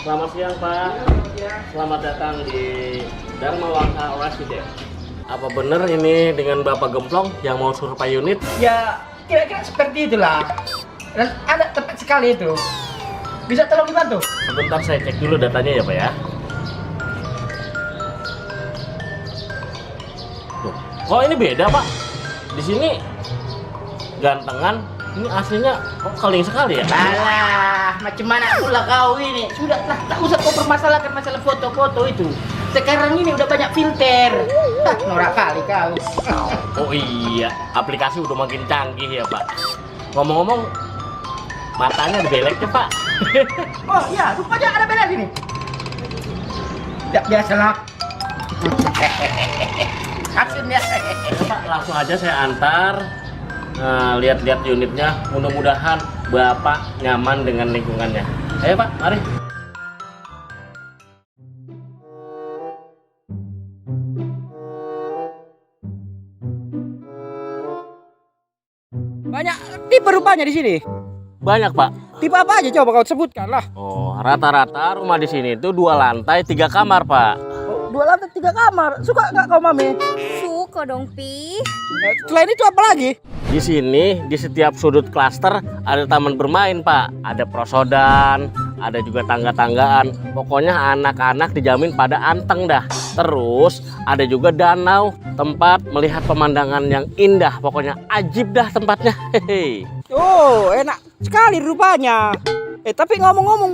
Selamat siang Pak. Selamat datang di Dharma Wangsa Residen. Apa benar ini dengan Bapak Gemplong yang mau survei unit? Ya, kira-kira seperti itulah. Dan ada tepat sekali itu. Bisa tolong dibantu? Sebentar saya cek dulu datanya ya Pak ya. Tuh, kok ini beda Pak? Di sini gantengan, ini aslinya kok keling sekali ya? Alah, macam mana pula kau ini? Sudah, tak usah kau permasalahkan masalah foto-foto itu. Sekarang ini udah banyak filter. Norak kali kau. Oh iya, aplikasi udah makin canggih ya Pak. Ngomong-ngomong, matanya ada beleknya Pak. Oh iya, rupanya ada beda sini. Tidak biasalah. Akhirnya. Pak, langsung aja saya antar. Nah, lihat-lihat unitnya. Mudah-mudahan Bapak nyaman dengan lingkungannya. Ayo Pak, mari. Banyak tipe rupanya di sini. Banyak Pak. Tipe apa aja coba kau sebutkan lah. Oh, rata-rata rumah di sini itu 2 lantai 3 kamar Pak. Oh, 2 lantai 3 kamar. Suka nggak kau Mami? Suka dong, Pi. Selain itu apa lagi? Di sini di setiap sudut klaster ada taman bermain Pak. Ada prosodan, ada juga tangga-tanggaan. Pokoknya anak-anak dijamin pada anteng dah. Terus ada juga danau, tempat melihat pemandangan yang indah. Pokoknya ajib dah tempatnya. Hehe. Oh, enak sekali rupanya. Tapi ngomong-ngomong,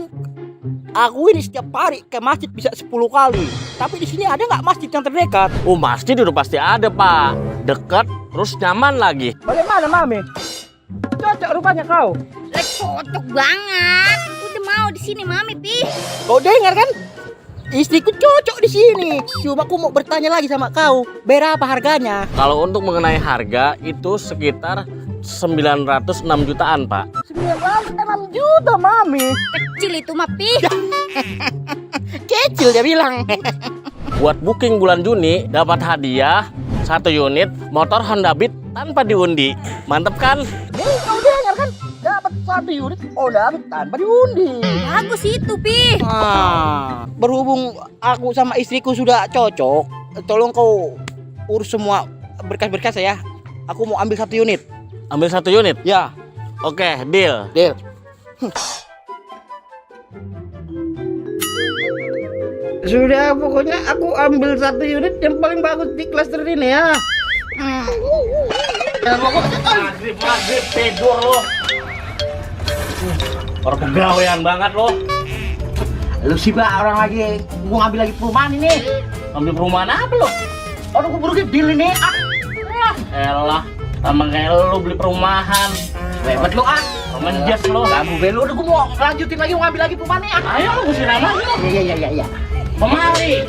aku ini setiap hari ke masjid bisa 10 kali. Tapi di sini ada nggak masjid yang terdekat? Oh, masjid udah pasti ada Pak. Dekat, terus nyaman lagi. Bagaimana Mami? Cocok rupanya kau. Cocok banget. Udah mau di sini, Mami, Pi. Kau dengar kan? Istriku cocok di sini. Cuma aku mau bertanya lagi sama kau, berapa harganya? Kalau untuk mengenai harga itu sekitar 906 jutaan Pak. 906 juta Mami. Kecil itu mah, Pi. Kecil dia bilang. Buat booking bulan Juni dapat hadiah 1 unit motor Honda Beat tanpa diundi. Mantep kan? Kau dengar kan? Dapat 1 unit Honda Beat tanpa diundi. Bagus itu, Pi. Berhubung aku sama istriku sudah cocok, tolong kau urus semua berkas-berkas ya. Aku mau ambil 1 unit. Ambil 1 unit? Ya, Oke, deal. deal. Sudah, pokoknya aku ambil 1 unit yang paling bagus di klaster ini ya. Maghrib tidur lo. Orang pegawaian banget lo. Lu sih Pak, orang lagi gua ngambil lagi perumahan ini. Ambil perumahan apa lo? Aduh, gua baru deal ini. Elah, sama kayak lo beli perumahan. Hebat lu Roman jas lo. Lagu belu udah gua mau lanjutin lagi, mau ngambil lagi perumahan nih. Ayo lo mesti nama lo. Iya. Kemari.